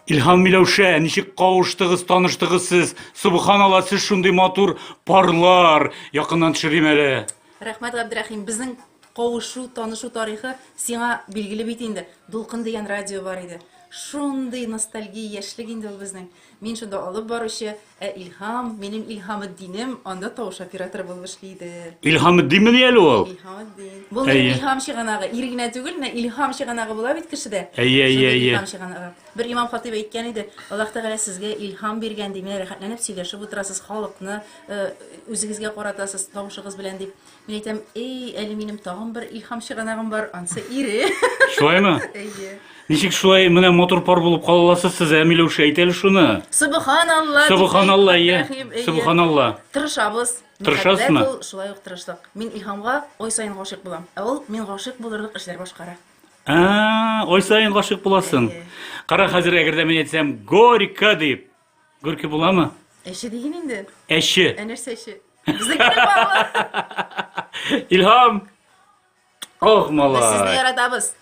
Илһам Миләүшә, ничек кавыштыгыз, таныштыгыз сез? Субханалла, сез шундый матур парлар. Якыннан төшерим әле. Рәхмәт, Габдрәхим. Безнең кавышу, танышу тарихы сиңа билгеле бит инде. Дулкын дигән радио бар иде. Шундый ностальгия яшьлек инде ул безнең. Мин шунда алып баручы, ә Илһам, минем Илһаметдинем анда тавыш операторы булып эшли иде. Илһаметдинмени әле ул? Илһаметдин. Бу минем илһам чыганагы. Ир генә түгел, менә илһам чыганагы була бит кешедә. Әйе, әйе, әйе. Илһам чыганагы. Бер имам хатыйб әйткән иде, Аллаһ Тәгалә сезгә илһам биргән ди. Менә рәхәтләнеп сөйләшеп утырасыз, халыкны э, үзегезгә каратасыз тавышыгыз белән дип. Мин әйтәм, эй, әле минем тагын бер илһам чыганагым бар, ансы ире. Шулаймы? Әйе. Ничек шулай менә матур пар булып кала аласыз сез, ә, Миләүшә, әйт әле шуны. Субханалла. Субханалла, әйе. Субханалла. Тырышабыз. Тырышасызмы? Ул шулай ук тырышлык. Мин Илһамга ай саен гашыйк булам. Ә ул мин гашыйк булырлык эшләр башкара. А, ай саен гашыйк буласың. Кара, хәзер әгәр дә мин әйтсәм, горько дип, Горький буламы? Әче диген инде. Әче. Ә нәрсә әче? Безнеке баллы. Илһам. Ох, малай. Без сезне яратабыз.